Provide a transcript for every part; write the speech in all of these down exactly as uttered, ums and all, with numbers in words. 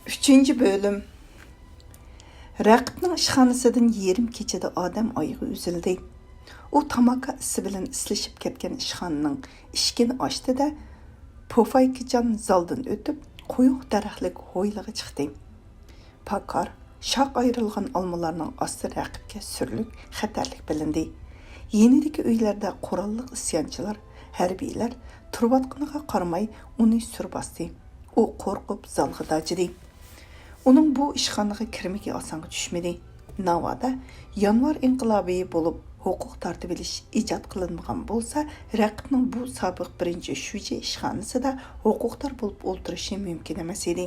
ئۈچىنچى بۆلۈم. رەقىبنىڭ ئىشخانىسىدىن يېرىم كېچىدە ئادەم ئايىغى ئۈزۈلدى. ئۇ تاماكا ئىسى بىلەن ئىسلىشىپ كەتكەن ئىشخانىنىڭ ئىشىكىنى ئاچتى-دە، پوفايكىچان زالدىن ئۆتۈپ، قويۇق دەرەخلىك ھويلىغا چىقتى. پاكار، شاخ ئايرىلغان ئالمىلارنىڭ ئاستى رەقىبكە سۈرلۈك، خەتەرلىك بىلىندى. يېنىدىكى ئۆيلەردە قوراللىق ئىسيانچىلار، ھەربىيلەر تۇرۇۋاتقىنىغا قارىماي، ئۇنى سۈر باستى. ئۇ قورقۇپ زالغا داجىدى. ئۇنىڭ بۇ ئىشخانىغا كىرمىكى ئاسانغا چۈشمىدى. ناۋادا يانۋار ئىنقىلابى بولۇپ، ھوقۇق تارتىۋېلىش ئىجاد قىلىنمىغان بولسا، رەقىبنىڭ بۇ سابىق بىرىنچى شۇجى ئىشخانىسىدا ھوقۇقدار بولۇپ ئولتۇرۇشى مۇمكىن ئەمەس ئىدى.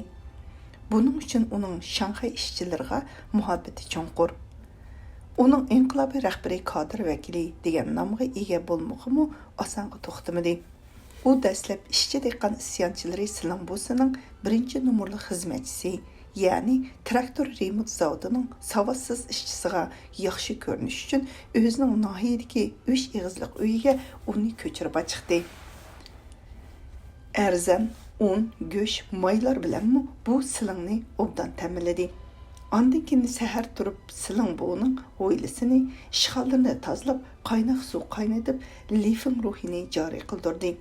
بۇنىڭ ئۈچۈن ئۇنىڭ شاڭخەي ئىشچىلىرىغا مۇھەببىتى چوڭقۇر. ئۇنىڭ ئىنقىلابىي رەھبىرىي كادىر ۋەكىلى دېگەن نامغا ئىگە بولمىقىمۇ ئاسانغا توختىمىدى. ئۇ دەسلەپ ئىشچى دېھقان ئىسيانچىلىرى سىلىڭبۇسىنىڭ بىرىنچى نومۇرلۇق خىزمەتچىسى، يەنى تىراكتور رېمونت زاۋۇتىنىڭ ساۋاتسىز ئىشچىسىغا ياخشى كۆرۈنۈش ئۈچۈن ئۆزىنىڭ ناھىيەدىكى ئۈچ ئېغىزلىق ئۆيىگە ئۇنى كۆچۈرۈپ چىقتى. ئەرزان ئۇن، گۆش، مايلار بىلەنمۇ بۇ سىلىڭنى ئوبدان تەمىنلىدى. ئاندىن كېيىن سەھەر تۇرۇپ، سىلىڭبۇنىڭ ھويلىسىنى، ئىشخانىلىرىنى تازىلاپ، قايناق سۇ قاينىتىپ، لىفىڭ روھىنى جارى قىلدۇردى.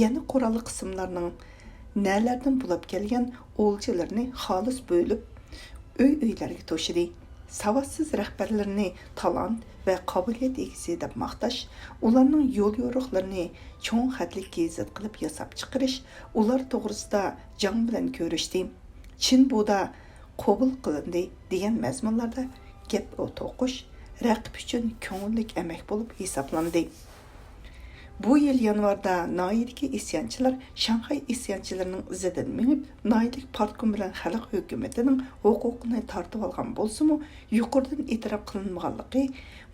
يەنە قوراللىق قىسىملارنىڭ نەلەردىن بۇلاپ كەلگەن ئولجىلىرىنى خالىس بۆلۈپ، ئۆي-ئۆيلەرگە توشىدى. ساۋاتسىز رەھبەرلىرىنى تالانت ۋە قابىلىيەت ئىگىسى دەپ ماختاش، ئۇلارنىڭ يوليورۇقلىرىنى چوڭ خەتلىك گېزىت قىلىپ ياساپ چىقىرىش، ئۇلار توغرىسىدا جاڭ بىلەن كۆرۈشتى. چىن بۇدا قوبۇل قىلىندى دېگەن مەزمۇنلاردا گەپ توقۇش رەقىب ئۈچۈن كۆڭۈللۈك ئەمەك بولۇپ ھېسابلاندى. بۇ يىل يانۋاردا ناھىيەدىكى ئىسيانچىلار شاڭخەي ئىسيانچىلىرىنىڭ ئىزىدىن مېڭىپ، ناھىيەلىك پارتكوم بىلەن خەلق ھۆكۈمىتىنىڭ ھوقۇقىنى تارتىۋالغان بولسىمۇ، يۇقىرىدىن ئېتىراپ قىلىنمىغانلىقى،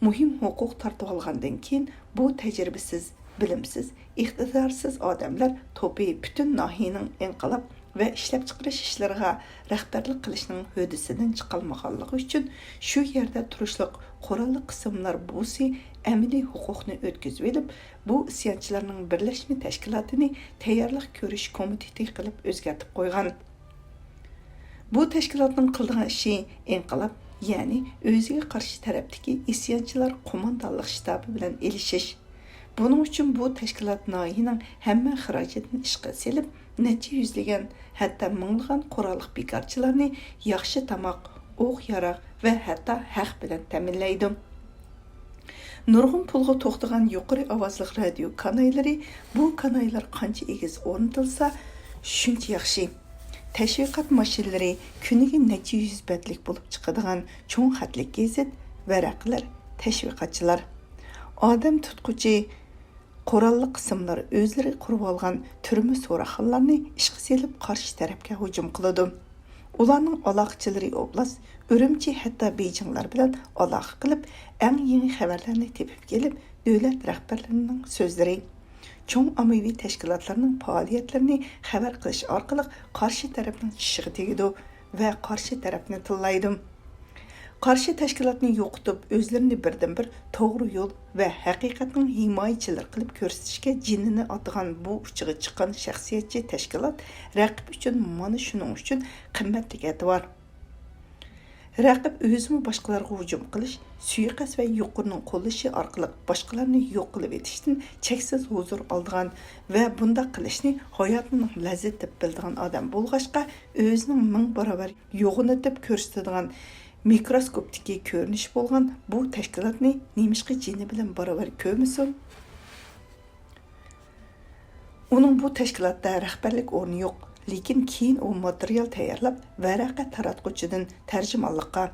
مۇھىم ھوقۇق تارتىۋالغاندىن كېيىن بۇ تەجرىبىسىز، بىلىمسىز، ئىقتىدارسىز ئادەملەر توپى پۈتۈن ناھىيەنىڭ ئىنقىلاب ۋە ئىشلەپچىقىرىش ئىشلىرىغا رەھبەرلىك قىلىشنىڭ ھۆددىسىدىن چىقالمىغانلىقى ئۈچۈن، شۇ يەردە تۇرۇشلۇق قوراللىق قىسىملار بۇسى ئەمەلىي ھوقۇقنى ئۆتكۈزۈۋېلىپ، بۇ ئىسيانچىلارنىڭ بىرلەشمە تەشكىلاتىنى تەييارلىق كۆرۈش كومىتېتى قىلىپ ئۆزگەرتىپ قويغان. بۇ تەشكىلاتنىڭ قىلىدىغان ئىشى ئىنقىلاب، يەنى ئۆزىگە قارشى تەرەپتىكى ئىسيانچىلار قوماندانلىق شتابى بىلەن ئېلىشىش. بۇنىڭ ئۈچۈن بۇ تەشكىلات ناھىيەنىڭ ھەممە خىراجىتىنى ئىشقا سېلىپ، نەچچە يۈزلىگەن، ھەتتا مىڭلىغان قوراللىق بىكارچىلارنى ياخشى تاماق، ئوق-ياراغ ۋە ھەتتا ھەق بىلەن تەمىنلەيدۇ. نۇرغۇن پۇلغا توختىغان يۇقىرى ئاۋازلىق رادىيو كانايلىرى، بۇ كانايلار قانچە ئېگىز ئورنىتىلسا، شۇنچە ياخشى. تەشۋىقات ماشىنىلىرى، كۈنىگە نەچچە يۈز بەتلىك بولۇپ چىقىدىغان چوڭ خەتلىك گېزىت، ۋەرەقىلەر، تەشۋىقاتچىلار. ئادەم تۇتقۇچى قوراللىق قىسىملار ئۆزلىرى قۇرۇۋالغان تۈرمە سوراقخانىلارنى ئىشقا سېلىپ، قارشى تەرەپكە ھۇجۇم قىلىدۇ. ئۇلارنىڭ ئالاقىچىلىرى ئوبلاست، ئۈرۈمچى، ھەتتا بېيجىڭلار بىلەن ئالاقە قىلىپ، ئەڭ يېڭى خەۋەرلەرنى تېپىپ كېلىپ، دۆلەت رەھبەرلىرىنىڭ سۆزلىرى، چوڭ ئاممىۋى تەشكىلاتلارنىڭ پائالىيەتلىرىنى خەۋەر قىلىش ئارقىلىق قارشى تەرەپنىڭ چىشىغا تېگىدۇ ۋە قارشى تەرەپنى تىللايدۇ. قارشى تەشكىلاتنى يوقىتىپ، ئۆزلىرىنى بىردىنبىر توغرا يول ۋە ھەقىقەتنىڭ ھىمايىچىلىرى قىلىپ كۆرسىتىشكە جېنىنى ئاتىغان بۇ ئۇچىغا چىققان شەخسىيەتچى تەشكىلات رەقىب ئۈچۈن مانا شۇنىڭ ئۈچۈن قىممەتلىك ئەتىۋار. رەقىب ئۆزىمۇ باشقىلارغا ھۇجۇم قىلىش، سۇيىقەست ۋە يۇقىرىنىڭ قوللىشى ئارقىلىق باشقىلارنى يوق قىلىۋېتىشتىن چەكسىز ھۇزۇر ئالىدىغان ۋە بۇنداق قىلىشنى ھاياتىنىڭ لەززىتى دەپ بىلىدىغان ئادەم بولغاچقا، ئۆزىنىڭ مىڭ باراۋەر يوغىنىتىپ كۆرسىتىدىغان مىكروسكوپتىكى كۆرۈنۈشى بولغان بۇ تەشكىلاتنى نېمىشقا جېنى بىلەن باراۋەر كۆرمىسۇن؟ ئۇنىڭ بۇ تەشكىلاتتا رەھبەرلىك ئورنى يوق، لېكىن كېيىن ئۇ ماتېرىيال تەييارلاپ، ۋەرەقە تاراتقۇچىدىن تەرجىمانلىققا،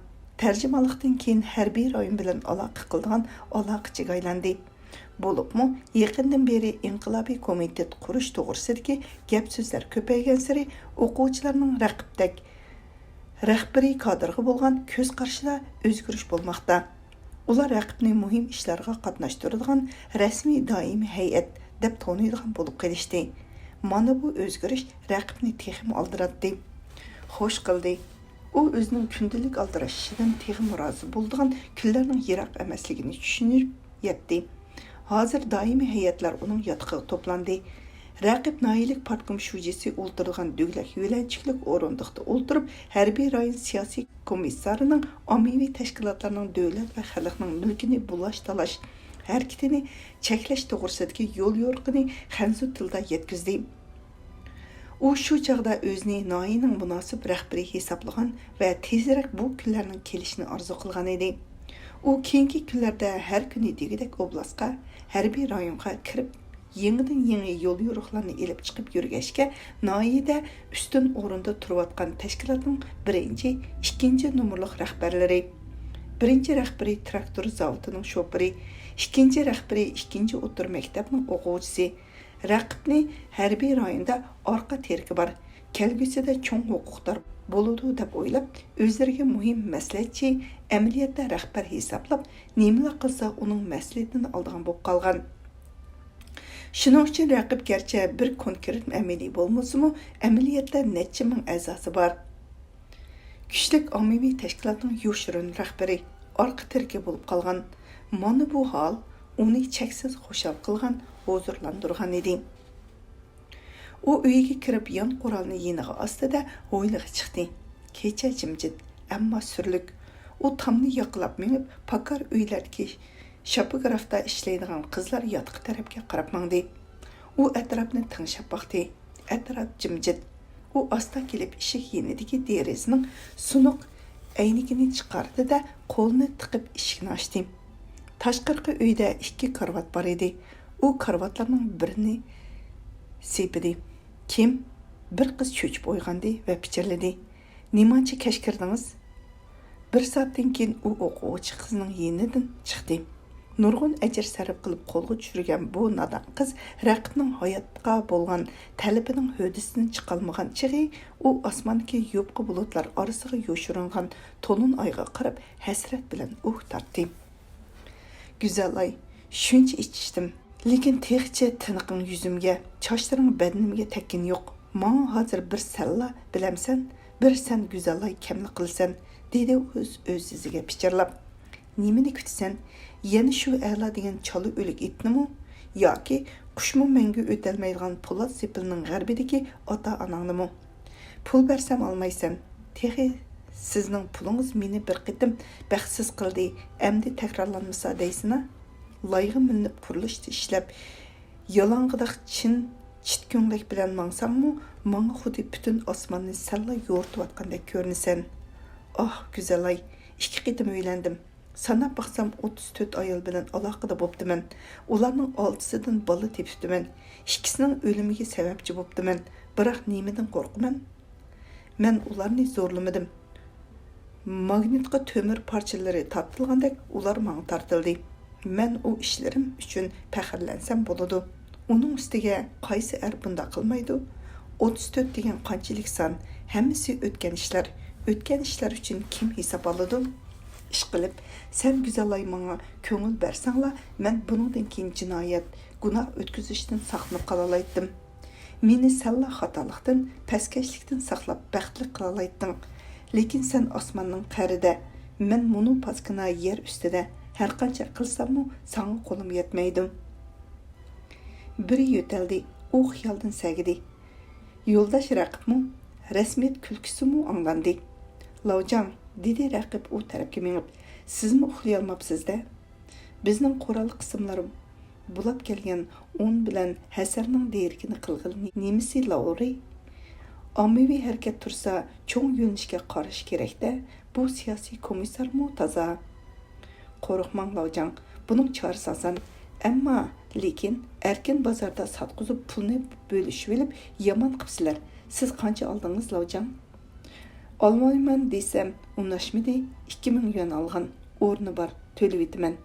تەرجىمانلىقتىن كېيىن ھەربىي رايون بىلەن ئالاقە قىلىدىغان ئالاقىچىگە ئايلاندى. بولۇپمۇ يېقىندىن بېرى ئىنقىلابىي كومىتېت قۇرۇش توغرىسىدىكى گەپ-سۆزلەر كۆپەيگەنسېرى، ئوقۇغۇچىلارنىڭ رەقىبتەك رەھبىرىي كادىرغا بولغان كۆز قارىشىدا ئۆزگىرىش بولماقتا. ئۇلار رەقىبنى مۇھىم ئىشلارغا قاتناشتۇرىدىغان رەسمىي دائىمىي ھەيئەت دەپ تونۇيدىغان بولۇپ قېلىشتى. مانا بۇ ئۆزگىرىش رەقىبنى تېخىمۇ ئالدىراتتى. خوش قىلدى. ئۇ ئۆزىنىڭ كۈندىلىك ئالدىراشىشىدىن تېخىمۇ رازى بولىدىغان كۈنلەرنىڭ يىراق ئەمەسلىكىنى چۈشىنىپ يەتتى. ھازىر دائىمىي ھەيئەتلەر ئۇنىڭ ياتىقىغا توپلاندى. رەقىب ناھىيەلىك پارتكوم شۇجىسى ئولتۇرىدىغان دۆگلەك يۆلەنچۈكلۈك ئورۇندۇقتا ئولتۇرۇپ، ھەربىي رايون سىياسىي كومىسسارىنىڭ ئاممىۋى تەشكىلاتلارنىڭ دۆلەت ۋە خەلقنىڭ مۈلكىنى بۇلاش-تالاش ھەرىكىتىنى چەكلەش توغرىسىدىكى يوليورۇقىنى خەنزۇ تىلىدا يەتكۈزدى. ئۇ شۇ چاغدا ئۆزىنى ناھىيەنىڭ مۇناسىپ رەھبىرى ھېسابلىغان ۋە تېزرەك بۇ كۈنلەرنىڭ كېلىشىنى ئارزۇ قىلغان ئىدى. ئۇ كېيىنكى كۈنلەردە ھەر كۈنى دېگۈدەك ئوبلاستقا، ھەربىي رايونغا كىرىپ، يېڭىدىن يېڭى يوليورۇقلارنى ئېلىپ چىقىپ يۈرگەچكە، ناھىيەدە ئۈستۈن ئورۇندا تۇرۇۋاتقان تەشكىلاتنىڭ بىرىنچى، ئىككىنچى نومۇرلۇق رەھبەرلىرى، بىرىنچى رەھبىرى تىراكتور زاۋۇتىنىڭ شوپۇرى، ئىككىنچى رەھبىرى ئىككىنچى ئوتتۇرا مەكتەپنىڭ ئوقۇغۇچىسى، رەقىبنى ھەربىي رايوندا ئارقا تىرىكى بار، كەلگۈسىدە چوڭ ھوقۇقدار بولىدۇ دەپ ئويلاپ، ئۆزلىرىگە مۇھىم مەسلىھەتچى، ئەمەلىيەتتە رەھبەر ھېسابلاپ، نېمىلا قىلسا ئۇنىڭ مەسلىھىتىنى ئالىدىغان بولۇپ قالغان. شۇنىڭ ئۈچۈن رەقىب گەرچە بىر كونكرېت ئەمەلىي بولمىسىمۇ، ئەمەلىيەتتە نەچچە مىڭ ئەزاسى بار. كۈچلۈك ئاممىۋى تەشكىلاتنىڭ يوشۇرۇن رەھبىرى، ئارقا تىرىكى بولۇپ قالغان، مانا بۇ ھال ئۇنى چەكسىز خۇشال قىلغان، ھۇزۇرلاندۇرغان ئىدى. ئۇ ئۆيىگە كىرىپ يان قورالنى يېنىغا ئاستى-دە، ھويلىغا چىقتى. كېچە جىمجىت، ئەمما سۈرلۈك. ئۇ تامنى ياقىلاپ مېڭىپ، پاكار ئۆيلەردىكى شاپىگرافتا ئىشلەيدىغان قىزلار ياتىقى تەرەپكە قاراپ ماڭدى. ئۇ ئەتراپنى تىڭشاپ باقتى. ئەتراپ جىمجىت. ئۇ ئاستا كېلىپ ئىشىك يېنىدىكى دېرىزىنىڭ سۇنۇق ئەينىكىنى چىقاردى-دە، قولىنى تىقىپ ئىشىكنى ئاچتى. تاشقىرىقى ئۆيدە ئىككى كارىۋات بار ئىدى. ئۇ كارىۋاتلارنىڭ بىرىنى سىيپىدى. كىم؟ بىر قىز چۆچۈپ ئويغاندى ۋە پىچىرلىدى. نېمانچە كەچ كىردىڭىز؟ بىر سائەتتىن كېيىن ئۇ ئوقۇغۇچى قىزنىڭ يېنىدىن چىقتى. نۇرغۇن ئەجىر سەرپ قىلىپ قولغا چۈشۈرگەن بۇ نادان قىز رەقىبنىڭ ھاياتقا بولغان تەلىپىنىڭ ھۆددىسىدىن چىقالمىغان چېغى، ئۇ ئاسماندىكى يۇپقا بۇلۇتلار ئارىسىغا يوشۇرۇنغان تولۇن ئايغا قاراپ ھەسرەت بىلەن ئۇھ تارتتى. گۈزەل ئاي، شۇنچە ئىچىشتىم. لېكىن تېخىچە تىنىقىڭ يۈزۈمگە، چاچلىرىڭ بەدىنىمگە تەگكىنى يوق. ماڭا ھازىر بىر سەنلا بىلەمسەن، بىر سەن گۈزەل ئاي كەملا قىلىسەن، دېدى ئۆز ئۆزىگە پىچىرلاپ. نېمىنى كۈتىسەن؟ يەنە شۇ ئەلا دېگەن چالا ئۆلۈك ئىتنىمۇ؟ ياكى قۇشمۇ مەڭگۈ ئۆتەلمەيدىغان پولات سېپىلنىڭ غەربىدىكى ئاتا-ئاناڭنىمۇ؟ پۇل بەرسەم ئالمايسەن. تېخى سىزنىڭ پۇلىڭىز مېنى بىر قېتىم بەختسىز قىلدى، ئەمدى تەكرارلانمىسا دەيسىنا؟ لايغا مىلىنىپ قۇرۇلۇشتا ئىشلەپ، يالاڭغىدەك چىن، چىت كۆڭلەك بىلەن ماڭساڭمۇ، ماڭا خۇددى پۈتۈن ئاسماننى سەنلا يورۇتۇۋاتقاندەك كۆرۈنىسەن. ئاھ، گۈزەل ئاي، ئىككى قېتىم ئۆيلەندىم. ساناپ باقسام، ئوتتۇز تۆت ئايال بىلەن ئالاقىدە بوپتىمەن. ئۇلارنىڭ ئالتىسىدىن بالا تېپىپتىمەن. ئىككىسىنىڭ ئۆلۈمىگە سەۋەبچى بوپتىمەن. بىراق نېمىدىن قورقىمەن؟ مەن ئۇلارنى زورلىمىدىم. ماگنىتقا تۆمۈر پارچىلىرى تارتىلغاندەك ئۇلار ماڭا تارتىلدى. مەن ئۇ ئىشلىرىم ئۈچۈن پەخىرلەنسەم بولىدۇ. ئۇنىڭ ئۈستىگە قايسى ئەر بۇنداق قىلمايدۇ؟ ئوتتۇز تۆت دېگەن قانچىلىك سان؟ ھەممىسى ئۆتكەن ئىشلار. ئۆتكەن ئىشلار ئۈچۈن كىم ھېساب ئالىدۇ؟ ئىشقىلىپ، سەن گۈزەل ئاي ماڭا كۆڭۈل بەرسەڭلا، مەن بۇنىڭدىن كېيىن جىنايەت، گۇناھ ئۆتكۈزۈشتىن ساقلىنىپ قالالايتتىم. مېنى سەنلا خاتالىقتىن، پەسكەشلىكتىن ساقلاپ بەختلىك قىلالايتتىڭ. لېكىن سەن ئاسماننىڭ قەرىدە، مەن مۇنۇ پاسكىنا يەر ئۈستىدە، ھەرقانچە قىلساممۇ ساڭا قولۇم يەتمەيدۇ. بىرى يۆتەلدى، ئۇ خىيالدىن سەگىدى. يولداش رەقىبمۇ، رەسمىيەت كۈلكىسىمۇ ئاڭلاندى. لاۋجاڭ، دېدى رەقىب ئۇ تەرەپكە مېڭىپ، سىزمۇ ئۇخلىيالماپسىز-دە. بىزنىڭ قورال قىسىملار بۇلاپ كەلگەن ئۇن بىلەن ھەسەلنىڭ دېرىكىنى قىلغىلى نېمىسى لاۋرى؟ ئاممىۋى ھەرىكەت تۇرسا، چوڭ يۆنىلىشكە قارىشى كېرەك-دە، بۇ سىياسىي كومىسسارمۇ تازا. قورقماڭ لاۋجاڭ، بۇنىڭ چارىسى ئاسان. ئەمما، لېكىن، ئەركىن بازاردا ساتقۇزۇپ پۇلنى بۆلۈشۈۋېلىپ يامان قىپسىلەر. سىز قانچە ئالدىڭىز لاۋجاڭ؟ ئالمايمەن دېسەم ئۇناشمىدى، ئىككى مىڭ يۈەن ئالغان، ئورنى بار، تۆلىۋېتىمەن.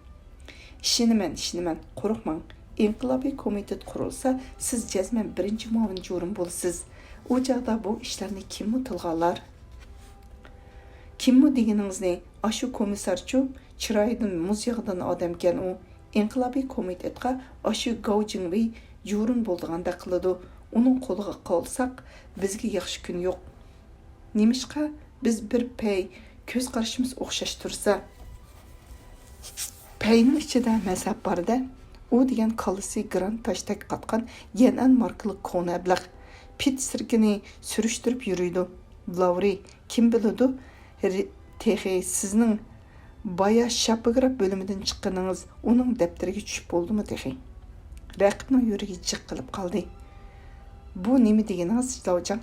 ئىشىنىمەن، ئىشىنىمەن، قورقماڭ. ئىنقىلابىي كومىتېت قۇرۇلسا، سىز جەزمەن بىرىنچى مۇئاۋىن جۇرۇم بولىسىز. ئۇ چاغدا بۇ ئىشلارنى كىممۇ تىلغا ئالار؟ كىممۇ دېگىنىڭىزنى، ئاشۇ كومىسسارچۇ، چىرايىدىن مۇز ياغىدىغان ئادەمكەن ئۇ. ئىنقىلابىي كومىتېتقا ئاشۇ گاۋ جىڭۋېي جۇرۇن بولىدىغاندەك قىلىدۇ. ئۇنىڭ قولىغا قالساق، بىزگە ياخشى كۈن يوق. نېمىشقا بىز بىر پەي، كۆز قارىشىمىز ئوخشاش تۇرسا؟ پەينىڭ ئىچىدە مەزھەپ بار-دە، ئۇ دېگەن كاللىسى گرانت تاشتەك قاتقان يەنئەن ماركىلىق كونا ئەبلەخ. پىت سىركىنى سۈرۈشتۈرۈپ يۈرىدۇ. لاۋرى، كىم بىلىدۇ، رى-، تېخى سىزنىڭ بايا شاپىگراف بۆلۈمىدىن چىققىنىڭىز ئۇنىڭ دەپتىرىگە چۈشۈپ بولدىمۇ تېخى؟ رەقىبنىڭ يۈرىكى جىق قىلىپ قالدى. بۇ نېمە دېگىنىڭىز، لاۋجاڭ؟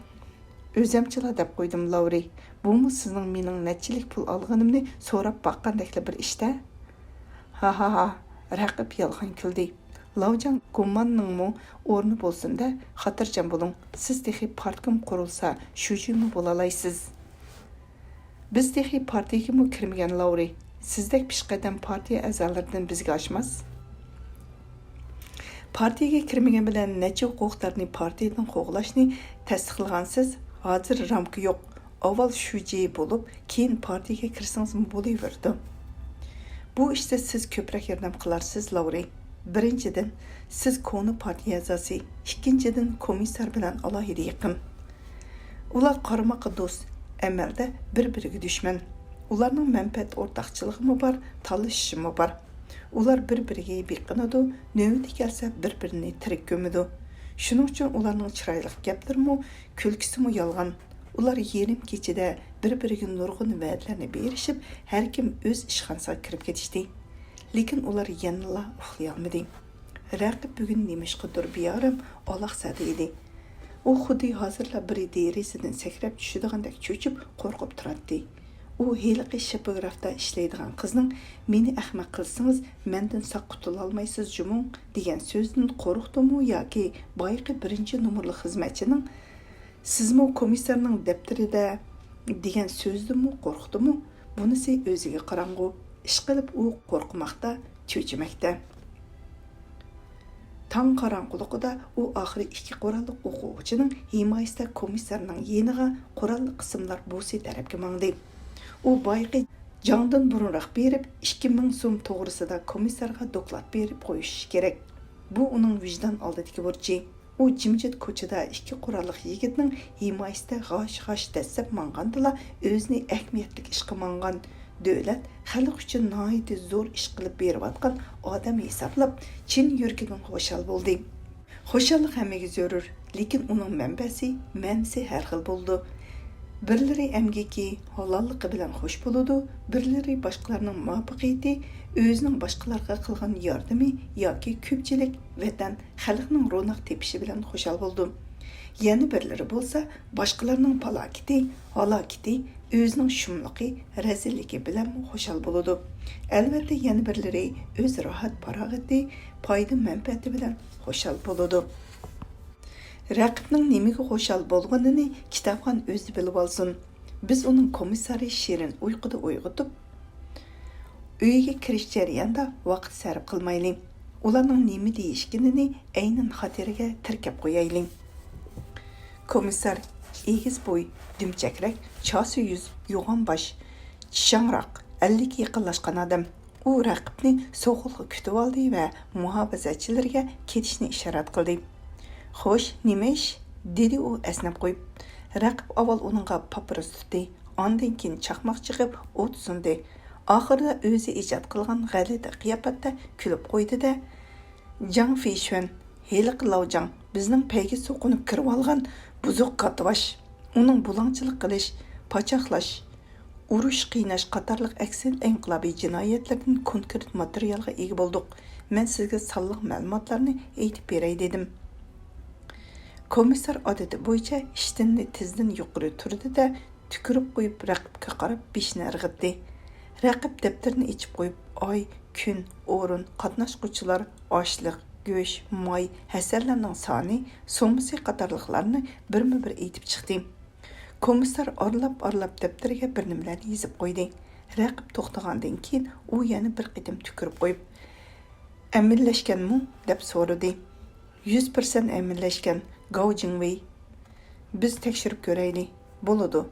ئۆزەمچىلا دەپ قويدۇم، لاۋرى. بۇمۇ سىزنىڭ مېنىڭ نەچچىلىك پۇل ئالغىنىمنى سوراپ باققاندەكلا بىر ئىش-دە. ھا-ھا-ھا، رەقىب يالغان كۈلدى. لاۋجاڭ گۇماننىڭمۇ ئورنى بولسۇن-دە، خاتىرجەم بولۇڭ، سىز تېخى پارتكوم قۇرۇلسا شۇجىمۇ بولالايسىز. بىز تېخى پارتىيىگىمۇ كىرمىگەن، لاۋرى. سىزدەك پېشقەدەم پارتىيە ئەزالىرىدىن بىزگە ئاشماس. پارتىيىگە كىرمىگەن بىلەن نەچچە ھوقۇقدارنى پارتىيىدىن قوغلاشنى تەستىقلىغانسىز، ھازىر رامكا يوق. ئاۋۋال شۇجى بولۇپ، كېيىن پارتىيىگە كىرسىڭىزمۇ بولۇۋېرىدۇ. بۇ ئىشتا سىز كۆپرەك ياردەم قىلارسىز، لاۋرى. بىرىنچىدىن، سىز كونا پارتىيە ئەزاسى، ئىككىنچىدىن، كومىسسار بىلەن ئالاھىدە يېقىن. ئۇلار قارىماققا دوست، ئەمەلدە بىر-بىرىگە دۈشمەن. ئۇلارنىڭ مەنپەئەت ئورتاقچىلىقىمۇ بار، تالىشىشىمۇ بار. ئۇلار بىر-بىرىگە بېقىنىدۇ، نۆۋىتى كەلسە بىر-بىرىنى تىرىك كۆمىدۇ. شۇنىڭ ئۈچۈن ئۇلارنىڭ چىرايلىق گەپلىرىمۇ، كۈلكىسىمۇ يالغان. ئۇلار يېرىم كېچىدە بىر-بىرىگە نۇرغۇن ۋەدىلەرنى بېرىشىپ، ھەركىم ئۆز ئىشخانىسىغا كىرىپ كېتىشتى. لېكىن ئۇلار يەنىلا ئۇخلىيالمىدى. رەقىب بۈگۈن نېمىشقىدۇر بىئارام، ئالاقسەدە ئىدى. ئۇ خۇددى ھازىرلا بىرى دېرىزىدىن سەكرەپ چۈشىدىغاندەك چۆچۈپ، قورقۇپ تۇراتتى. ئۇ ھېلىقى شىپوگرافتا ئىشلەيدىغان قىزنىڭ «مېنى ئەخمەق قىلسىڭىز، مەندىن ساق قۇتۇلالمايسىز جۇمۇ» دېگەن سۆزىدىن قورقتىمۇ ياكى بايىقى بىرىنچى نومۇرلۇق خىزمەتچىنىڭ «سىزمۇ كومىسسارنىڭ دەپتىرىدە» دېگەن سۆزىدىنمۇ قورقتىمۇ؟ بۇنىسى ئۆزىگە قاراڭغۇ. ئىشقىلىپ ئۇ قورقماقتا، چۆچۈمەكتە. تاڭ قاراڭغۇلۇقىدا ئۇ ئاخىرى ئىككى قوراللىق ئوقۇغۇچىنىڭ ھىمايىسىدە كومىسسارنىڭ يېنىغا قوراللىق قىسىملار بوسى تەرەپكە ماڭدى. ئۇ بايىقى جاڭدىن بۇرۇنراق بېرىپ، ئىككى مىڭ سوم توغرىسىدا كومىسسارغا دوكلات بېرىپ قويۇشى كېرەك. بۇ ئۇنىڭ ۋىجدان ئالدىدىكى بۇرچى. ئۇ جىمجىت كوچىدا ئىككى قوراللىق يىگىتنىڭ ھىمايىسىدە غاش-غاش دەسسەپ ماڭغاندىلا، ئۆزىنى ئەھمىيەتلىك ئىشقا ماڭغان، دۆلەت، خەلق ئۈچۈن ناھايىتى زور ئىش قىلىپ بېرىۋاتقان ئادەم ھېسابلاپ، چىن يۈرىكىدىن خۇشال بولدى. خۇشاللىق ھەممىگە زۆرۈر، لېكىن ئۇنىڭ مەنبەسى، مەنىسى ھەر خىل بولىدۇ. بىرلىرى ئەمگىكى، ھالاللىقى بىلەن خۇش بولىدۇ، بىرلىرى باشقىلارنىڭ مۇۋەپپەقىيىتى، ئۆزىنىڭ باشقىلارغا قىلغان ياردىمى ياكى كۆپچىلىك، ۋەتەن، خەلقنىڭ روناق تېپىشى بىلەن خۇشال بولىدۇ. يەنە بىرلىرى بولسا باشقىلارنىڭ پالاكىتى، ھالاكىتى، ئۆزىنىڭ شۇملۇقى، رەزىللىكى بىلەنمۇ خۇشال بولىدۇ. ئەلۋەتتە، يەنە بىرلىرى ئۆز راھەت-پاراغىتى، پايدا-مەنپەئەتى بىلەن خۇشال بولىدۇ. رەقىبنىڭ نېمىگە خۇشال بولغىنىنى كىتابخان ئۆزى بىلىۋالسۇن. بىز ئۇنىڭ كومىسسارى شېرىن ئۇيقۇدا ئويغىتىپ، ئۆيىگە كىرىش جەريانىدا ۋاقىت سەرپ قىلمايلى. ئۇلارنىڭ نېمە دېيىشكىنىنى ئەينەن خاتىرىگە تىركەپ قويايلى. كومىسسار ئېگىز بوي، دۈمچەكرەك، چاسا يۈز، يوغان باش، چىشاڭراق، ئەللىككە يېقىنلاشقان ئادەم. ئۇ رەقىبنى سوغۇققا كۈتۈۋالدى ۋە مۇھاپىزەتچىلىرىگە كېتىشنى ئىشارەت قىلدى. «خوش، نېمە ئىش؟» دېدى ئۇ ئەسنەپ قويۇپ. رەقىب ئاۋۋال ئۇنىڭغا پاپىروس تۇتتى، ئاندىن كېيىن چاقماق چېقىپ ئوت سۇندى. ئاخىرىدا ئۆزى ئىجاد قىلغان غەلىتە قىياپەتتە كۈلۈپ قويدى-دە، «جاڭ فېيشۈەن، ھېلىقى لاۋجاڭ، بىزنىڭ پەيگە سوقۇنۇپ كىرىۋالغان بۇزۇق كاتتىباش. ئۇنىڭ بۇلاڭچىلىق قىلىش، پاچاقلاش، ئۇرۇش، قىيناش قاتارلىق ئەكسىل ئىنقىلابىي جىنايەتلىرىدىن كونكرېت ماتېرىيالغا ئىگە بولدۇق. مەن سىزگە سانلىق مەلۇماتلارنى ئېيتىپ بېرەي» دېدىم. كومىسسار ئادىتى بويىچە ئىشتىنىنى تىزدىن يۇقىرى تۈردى-دە، تۈكۈرۈپ قويۇپ، رەقىبكە قاراپ بېشىنى ئىرغىتتى. رەقىب دەپتىرىنى ئېچىپ قويۇپ، ئاي، كۈن، ئورۇن، قاتناشقۇچىلار، ئاشلىق، گۆش، ماي، ھەسەللەرنىڭ سانى، سوممىسى قاتارلىقلارنى بىرمۇبىر ئېيتىپ چىقتى. كومىسسار ئارىلاپ-ئارىلاپ دەپتىرىگە بىر نېمىلەرنى يېزىپ قويدى. رەقىب توختىغاندىن كېيىن ئۇ يەنە بىر قېتىم تۈكۈرۈپ قويۇپ، «ئەمىنلەشكەنمۇ؟» دەپ سورىدى. «يۈز پىرسەنت ئەمىنلەشكەن، گاۋ جىڭۋېي.» «بىز تەكشۈرۈپ كۆرەيلى.» «بولىدۇ.»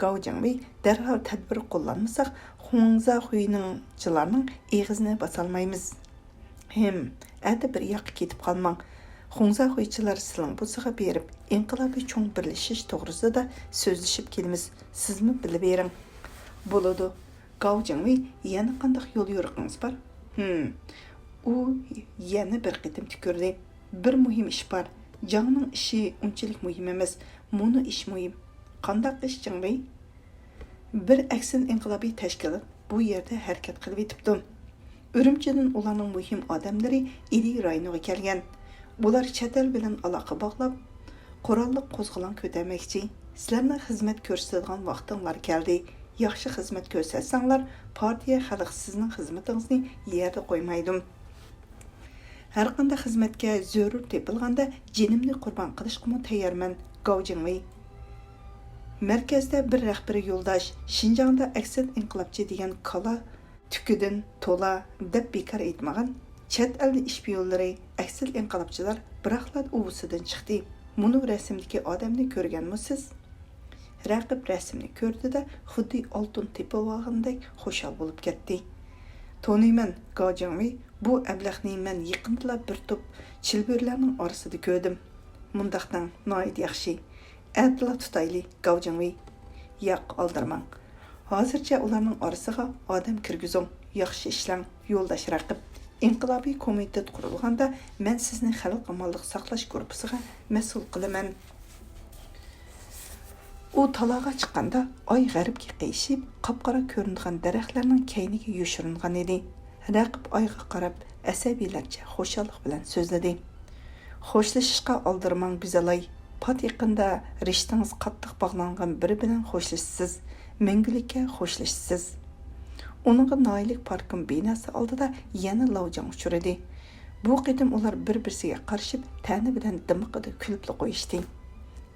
«گاۋ جىڭۋېي، دەرھال تەدبىر قوللانمىساق، خۇڭزاخۇينىڭچىلارنىڭ ئېغىزىنى باسالمايمىز.» «ھىم، ئەتە بىر ياققا كېتىپ قالماڭ. خۇڭزاخۇيچىلار سىلىڭ بۇسىغا بېرىپ، ئىنقىلابىي چوڭ بىرلىشىش توغرىسىدا سۆزلىشىپ كېلىمىز. سىزمۇ بىلىۋېرىڭ.» «بولىدۇ.» «گاۋ جىڭۋېي، يەنە قانداق يول يورۇقىڭىز بار؟» «ھىم، ئۇ يەنە بىر قېتىم تۈكۈردى. بىر مۇھىم ئىش بار. جاڭنىڭ ئىشى ئۇنچىلىك مۇھىم ئەمەس. مۇنۇ ئىش مۇھىم. قانداق ئىش، جېڭۋېي؟ بىر ئەكسىل ئىنقىلابىي تەشكىلات بۇ يەردە ھەرىكەت قىلىۋېتىپتۇ. ئۈرۈمچىدىن ئۇلارنىڭ مۇھىم ئادەملىرى ئىلى رايونىغا كەلگەن. ئۇلار چەت ئەل بىلەن ئالاقە باغلاپ، قوراللىق قوزغىلاڭ كۆتەرمەكچى. سىلەرنىڭ خىزمەت كۆرسىتىدىغان ۋاقتىڭلار كەلدى. ياخشى خىزمەت كۆرسەتسەڭلار، پارتىيە، خەلق سىزنىڭ خىزمىتىڭىزنى يەردە قويمايدۇ. ھەرقانداق خىزمەتكە زۆرۈر تېپىلغاندا جېنىمنى قۇربان قىلىشقىمۇ تەييارمەن، گاۋ جىڭۋېي. مەركەزدە بىر رەھبىرىي يولداش، شىنجاڭدا ئەكسىل ئىنقىلابچى دېگەن كالا تۈكىدىن تولا دەپ بىكار ئېيتمىغان. چەت ئەلدە ئىشپىيونلىرى، ئەكسىل ئىنقىلابچىلار بىراقلا ئۇۋىسىدىن چىقتى. مۇنۇ رەسىمدىكى ئادەمنى كۆرگەنمۇ سىز؟ رەقىب رەسىمنى كۆردى-دە، خۇددى ئالتۇن تېپىۋالغاندەك خۇشال بولۇپ كەتتى. تونۇيمەن، گاۋ جىڭۋېي، بۇ ئەبلەخنى مەن يېقىندىلا بىر توپ چىلبۆرىلەرنىڭ ئارىسىدا كۆردۈم. مۇنداق دەڭ، ناھايىتى ياخشى. ئەتىلا تۇتايلى، گاۋ جىڭۋېي. ياق، ئالدىرىماڭ. ھازىرچە ئۇلارنىڭ ئارىسىغا ئادەم كىرگۈزۈڭ. ياخشى ئىشلەڭ، يولداش رەقىب. ئىنقىلابىي كومىتېت قۇرۇلغاندا، مەن سىزنى خەلق ئامانلىق ساقلاش گۇرۇپپىسىغا مەسئۇل قىلىمەن. ئۇ تالاغا چىققاندا، ئاي غەربكە قېيىشىپ، قاپقارا كۆرۈنىدىغان دەرەخلەرنىڭ كەينىگە يوشۇرۇنغان ئىدى. رەقىب ئايغا قاراپ، ئەسەبىيلەرچە خۇشاللىق بىلەن سۆزلىدى. خوشلىشىشقا ئالدىرىماڭ، گۈزەلاي. پات يېقىندا رىشتىڭىز قاتتىق باغلانغان بىرى بىلەن خوشلىشىسىز. مەڭگۈلۈككە خوشلىشىسىز. ئۇنىڭغا ناھىيەلىك پارتكوم بىناسى ئالدىدا يەنە لاۋجاڭ ئۇچرىدى. بۇ قېتىم ئۇلار بىر-بىرسىگە قارىشىپ، تەنە بىلەن دىمىقىدا كۈلۈپلا قويۇشتى.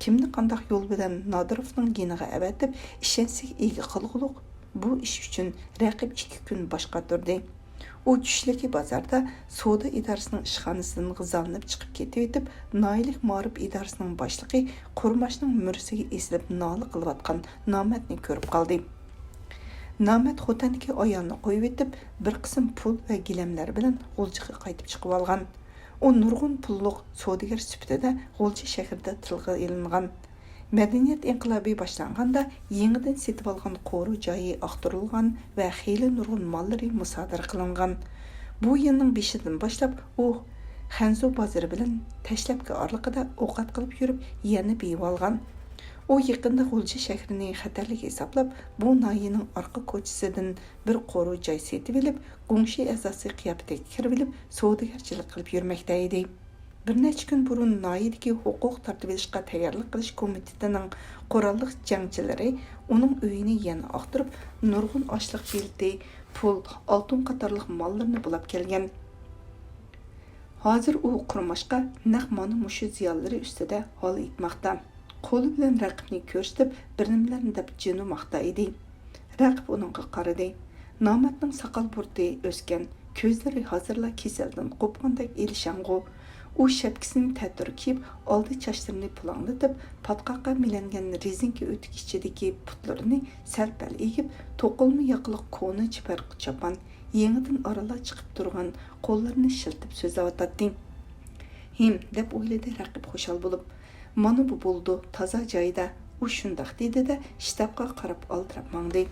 كىمنى قانداق يول بىلەن نادىروفنىڭ يېنىغا ئەۋەتىپ، ئىشەنچىگە ئىگە قىلغۇلۇق، بۇ ئىش ئۈچۈن رەقىب ئىككى كۈن باش قاتۇردى. ئۇ چۈشلۈكى بازاردا سودا ئىدارىسىنىڭ ئىشخانىسىدىن غىزالىنىپ چىقىپ كېتىۋېتىپ، ناھىيەلىك مائارىپ ئىدارىسىنىڭ باشلىقى قۇرماشنىڭ مۈرىسىگە ئېسىلىپ نالە قىلىۋاتقان نامەتنى كۆرۈپ قالدى. نامەت خوتەندىكى ئايالىنى قويۇۋېتىپ، بىر قىسىم پۇل ۋە گىلەملەر بىلەن غۇلجىغا قايتىپ چىقىۋالغان. ئۇ نۇرغۇن پۇللۇق سودىگەر سۈپىتىدە غۇلجا شەھىرىدە تىلغا ئېلىنغان. مەدەنىيەت ئىنقىلابى باشلانغاندا يېڭىدىن سېتىۋالغان قورۇ جايى ئاختۇرۇلغان ۋە خېلى نۇرغۇن ماللىرى مۇسادىرە قىلىنغان. بۇ يىلنىڭ بېشىدىن باشلاپ ئۇ خەنزۇ بازىرى بىلەن تەشلەپكە ئارىلىقىدا ئوقەت قىلىپ يۈرۈپ يەرنى بېيىۋالغان. ئۇ يېقىندا غۇلجا شەھىرىنى خەتەرلىك ھېسابلاپ، بۇ ناھىيەنىڭ ئارقا كوچىسىدىن بىر قورۇ جاي سېتىۋېلىپ، گۇڭشى ئەزاسى قىياپىتىگە كىرىۋېلىپ سودىگەرچىلىك قىلىپ يۈرمەكتە ئىدى. بىر نەچچە كۈن بۇرۇن ناھىيەدىكى ھوقۇق تارتىۋېلىشقا تەييارلىق قىلىش كومىتېتىنىڭ قوراللىق جەڭچىلىرى ئۇنىڭ ئۆيىنى يەنە ئاختۇرۇپ، نۇرغۇن ئاشلىق بېلىتى، پۇل، ئالتۇن قاتارلىق ماللىرىنى بۇلاپ كەلگەن. ھازىر ئۇ قۇرماشقا نەق مانا مۇشۇ زىيانلىرى ئۈستىدە ھال ئېيتماقتا. قولى بىلەن رەقىبنى كۆرسىتىپ، بىر نېمىلەرنى دەپ جىنۇماقتا ئىدى. رەقىب ئۇنىڭغا قارىدى. نامەتنىڭ ساقال بۇرۇتى ئۆسكەن، كۆزلىرى ھازىرلا كېسەلدىن قوپقاندەك ئېلىشاڭغۇ. ئۇ شەپكىسىنى تەتۈر كىيىپ، ئالدى چاچلىرىنى پۇلاڭلىتىپ، پاتقاققا مىلەنگەن رېزىنكە ئۆتۈك ئىچىدىكى پۇتلىرىنى سەل-پەل ئېگىپ، توقۇلما ياقىلىق كونا چىپەر چاپان، يېڭىدىن ئارىلا چىقىپ تۇرغان قوللىرىنى شىلتىپ سۆزلەۋاتاتتى. ھىم، دەپ ئويلىدى رەقىب خۇشال بولۇپ. مانا بۇ بولىدۇ، تازا جايىدا. ئۇ شۇنداق دېدى-دە، شتابقا قاراپ ئالدىراپ ماڭدى.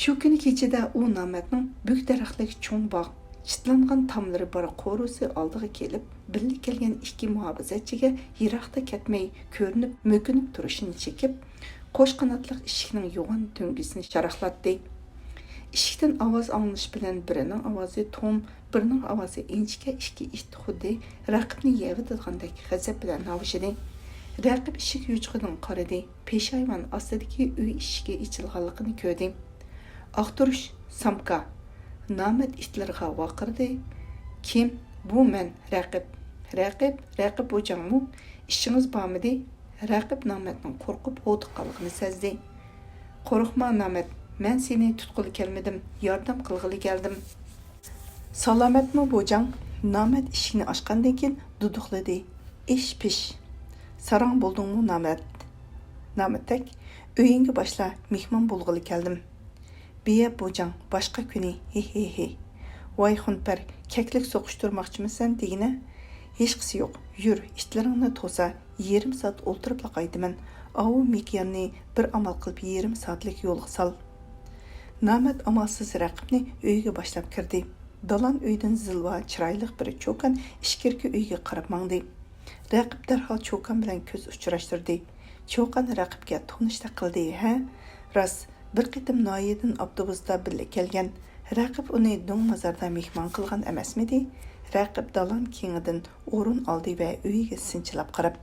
شۇ كۈنى كېچىدە ئۇ نامەتنىڭ بۈك دەرەخلىك چوڭ باغ، چىتلانغان تاملىرى بار قورۇسى ئالدىغا كېلىپ، بىللە كەلگەن ئىككى مۇھاپىزەتچىگە يىراقتا كەتمەي كۆرۈنۈپ، مۆكۈنۈپ تۇرۇشىنى چېكىپ، قوش قاناتلىق ئىشىكنىڭ يوغان تۆڭگىسىنى شاراقلاتتى. ئىشىكتىن ئاۋاز ئاڭلىنىش بىلەن بىرىنىڭ ئاۋازى توم، بىرىنىڭ ئاۋازى ئىنچىكە، ئىككى ئىت خۇددى رەقىبنى يەۋېتىدىغاندەك غەزەپ بىلەن ھاۋشىدى. رەقىب ئىشىك يوچۇقىدىن قارىدى. پېشايۋان ئاستىدىكى ئۆي ئىشىكى ئېچىلغانلىقىنى كۆردى. ئاختۇرۇش، سامكا! نامەت ئىتلىرىغا ۋارقىرىدى. كىم؟ بۇ مەن، رەقىب. رەقىب؟ رەقىب بۇ جاڭمۇ؟ ئىشىڭىز بارمىدى؟ رەقىب نامەتنىڭ قورقۇپ ھودۇققانلىقىنى سەزدى. قورقما، نامەت، مەن سېنى تۇتقىلى كەلمىدىم، ياردەم قىلغىلى كەلدىم. سالامەتمۇ بۇ جاڭ؟ نامەت ئىشىكنى ئاچقاندىن كېيىن دۇدۇقلىدى. ئىش پىش. ساراڭ بولدۇڭمۇ، نامەت؟ نامەتتەك، ئۆيۈڭگە باشلا، مېھمان بولغىلى كەلدىم. بىيە بۇ جاڭ، باشقا كۈنى، ھىھھىھى. ۋاي خۇنپەر، كەكلىك سوقۇشتۇرماقچىمۇ سەن دېگىنە؟ ھېچقىسى يوق، يۈر، ئىتلىرىڭنى توسا، يېرىم سائەت ئولتۇرۇپلا قايتىمەن. ئاۋۇ مېكىياننى بىر ئامال قىلىپ يېرىم سائەتلىك يولغا سال. نامەت ئامالسىز رەقىبنى ئۆيىگە باشلاپ كىردى. دالان ئۆيدىن زىلۋا چىرايلىق بىر چوكان ئىچكىرىكى ئۆيگە قاراپ ماڭدى. رەقىب دەرھال چوكان بىلەن كۆز ئۇچراشتۇردى. چوكان رەقىبكە تونۇشتەك قىلدى، ھە؟ راست، بىر قېتىم ناھىيەدىن ئاپتوبۇستا بىللە كەلگەن. رەقىب ئۇنى دۇڭ مازاردا مېھمان قىلغان ئەمەسمىدى؟ رەقىب دالان كېڭىدىن ئورۇن ئالدى ۋە ئۆيىگە سىنچىلاپ قاراپ،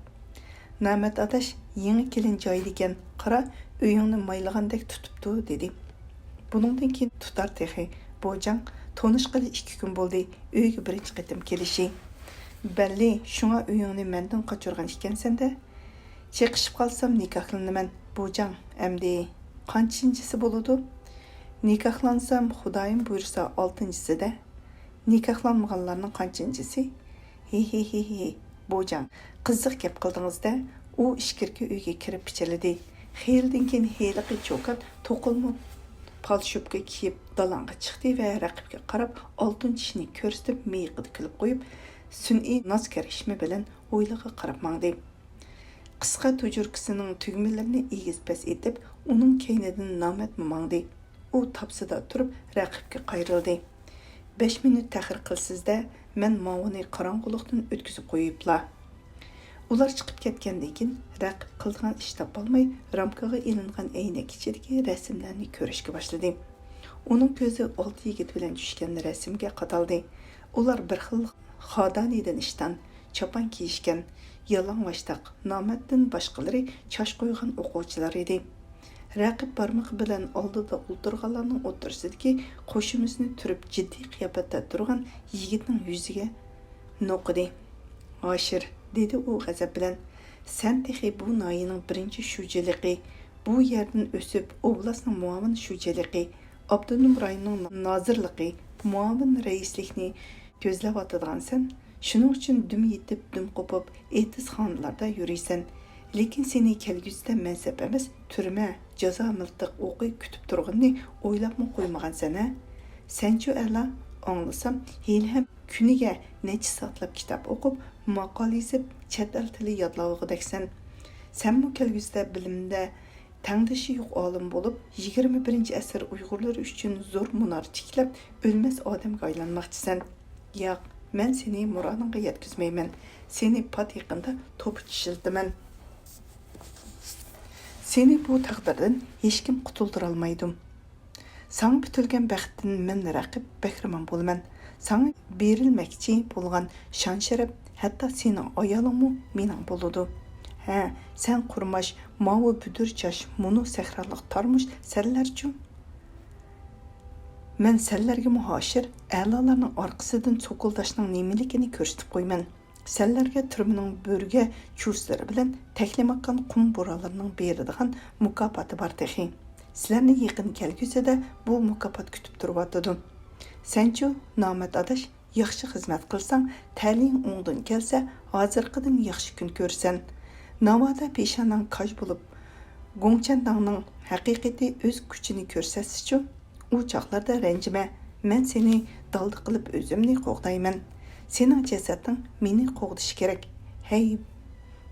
نامەت ئاداش، يېڭى كېلىن جايىدىكەن، قارا، ئۆيۈڭنى مايلىغاندەك تۇتۇپتۇ، دېدى. بۇنىڭدىن كېيىن تۇتار تېخى، بوجاڭ، تونۇشقىلى ئىككى كۈن بولدى، ئۆيگە بىرىنچى قېتىم كېلىشى. بەللى، شۇڭا ئۆيۈڭنى مەندىن قاچۇرغان ئىكەنسەن-دە. چېقىشىپ قالسام نىكاھلىنىمەن، بوجاڭ، ئەمدى قانچىنچىسى بولىدۇ؟ نىكاھلانسام، خۇدايىم بۇيرۇسا، ئالتىنچىسى-دە. نىكاھلانمىغانلارنىڭ قانچىنچىسى؟ ھىھىھىھى، بوجاڭ، قىزىق گەپ قىلدىڭىز-دە. ئۇ ئىچكىرىكى ئۆيگە كىرىپ پىچىرلىدى. خېلىدىن كېيىن ھېلىقى چوكان توقۇلما پالشوپكا كىيىپ دالانغا چىقتى ۋە رەقىبكە قاراپ ئالتۇن چىشىنى كۆرسىتىپ مىيىقىدا كۈلۈپ قويۇپ، سۈنئىي ناز كىرىشمە بىلەن ھويلىغا قاراپ ماڭدى. قىسقا تۇجۇركىسىنىڭ تۈگمىلىرىنى ئېگىز-پەس ئېتىپ، ئۇنىڭ كەينىدىن نامەتمۇ ماڭدى. ئۇ تاپسىدا تۇرۇپ رەقىبكە قايرىلدى. بەش مىنۇت تەخىر قىلىسىز-دە، مەن ماۋۇنى قاراڭغۇلۇقتىن ئۆتكۈزۈپ قويۇپلا. ئۇلار چىقىپ كەتكەندىن كېيىن، رەقىب قىلىدىغان ئىش تاپالماي، رامكىغا ئېلىنغان ئەينەك ئىچىدىكى رەسىملەرنى كۆرۈشكە باشلىدى. ئۇنىڭ كۆزى ئالتە يىگىت بىلەن چۈشكەن رەسىمگە قادالدى. ئۇلار بىر خىل خادانىدىن ئىشتان، چاپان كىيىشكەن، يالىڭاچتاق، نامەتتىن باشقىلىرى چاچ قويغان ئوقۇغۇچىلار ئىدى. رەقىب بارمىقى بىلەن ئالدىدا ئولتۇرغانلارنىڭ ئوتتۇرىسىدىكى قوشۇمىسىنى تۈرۈپ، جىددىي قىياپەتتە تۇرغان يىگىتنىڭ يۈزىگە نوقۇدى. «ھاشىر»، دېدى ئۇ غەزەپ بىلەن، سەن تېخى بۇ ناھىيەنىڭ بىرىنچى شۇجىلىقى، بۇ يەردىن ئۆسۈپ، ئوبلاستنىڭ مۇئاۋىن شۇجىلىقى، ئاپتونوم رايوننىڭ نازىرلىقى، مۇئاۋىن رەئىسلىكنى كۆزلەۋاتىدىغانسەن. شۇنىڭ ئۈچۈن دۈم يېتىپ، دۈم قوپۇپ، ئېتىز خانىلاردا يۈرىسەن. لېكىن سېنى كەلگۈسىدە مەنسەپ ئەمەس، تۈرمە، جازا مىلتىق ئوقى كۈتۈپ تۇرغىنىنى ئويلاپمۇ قويمىغانسەن ھە؟ سەنچۇ ئەلا، ئاڭلىسام، ھېلىھەم كۈنىگە نەچچە سائەتلەپ كىتاب ئوقۇپ، ماقالە يېزىپ، چەت ئەل تىلى يادلاۋالغۇدەكسەن. سەنمۇ كەلگۈسىدە بىلىمدە تەڭدىشى يوق ئالىم بولۇپ، يىگىرمە بىرىنچى ئەسىر ئۇيغۇرلىرى ئۈچۈن زور مۇنار تىكلەپ، ئۆلمەس ئادەمگە ئايلانماقچىسەن. ياق، مەن سېنى مۇرادىڭغا يەتكۈزمەيمەن. سېنى پات يېقىندا توپا چىشلىتىمەن. سېنى بۇ تەقدىردىن ھېچكىم قۇتۇلدۇرالمايدۇ. ساڭا پۈتۈلگەن بەختتىن مەن رەقىب بەھرىمەن بولىمەن. ساڭا بېرىلمەكچى بولغان شان-شەرەپ، ھەتتا سېنىڭ ئايالىڭمۇ مېنىڭ بولىدۇ. ھە، سەن قۇرماش، ماۋۇ بۈدۈر چاچ، مۇنۇ سەھرالىق تارمۇش سەنلەرچۇ؟ مەن سەنلەرگىمۇ ھاشىر، ئەلالارنىڭ ئارقىسىدىن سوكۇلداشنىڭ نېمىلىكىنى كۆرسىتىپ قويىمەن. سەنلەرگە تۈرمىنىڭ بۆرگە چۇسلىرى بىلەن تەكلىماكان قۇم بورانلىرىنىڭ بېرىدىغان مۇكاپاتى بار تېخى. سىلەرنى يېقىن كەلگۈسىدە بۇ مۇكاپات كۈتۈپ تۇرۇۋاتىدۇ. سەنچۇ، نامەت ئاداش، ياخشى خىزمەت قىلساڭ، تەلىيىڭ ئوڭدىن كەلسە، ھازىرقىدىن ياخشى كۈن كۆرىسەن. ناۋادا پېشانەڭ كاج بولۇپ، گۇڭچەنداڭنىڭ ھەقىقىتى ئۆز كۈچىنى كۆرسەتسىچۇ؟ ئۇ چاغلاردا رەنجىمە، مەن سېنى دالدا قىلىپ ئۆزۈمنى قوغدايمەن. سېنىڭ جەسەتىڭ مېنى قوغدىشى كېرەك. ھەي،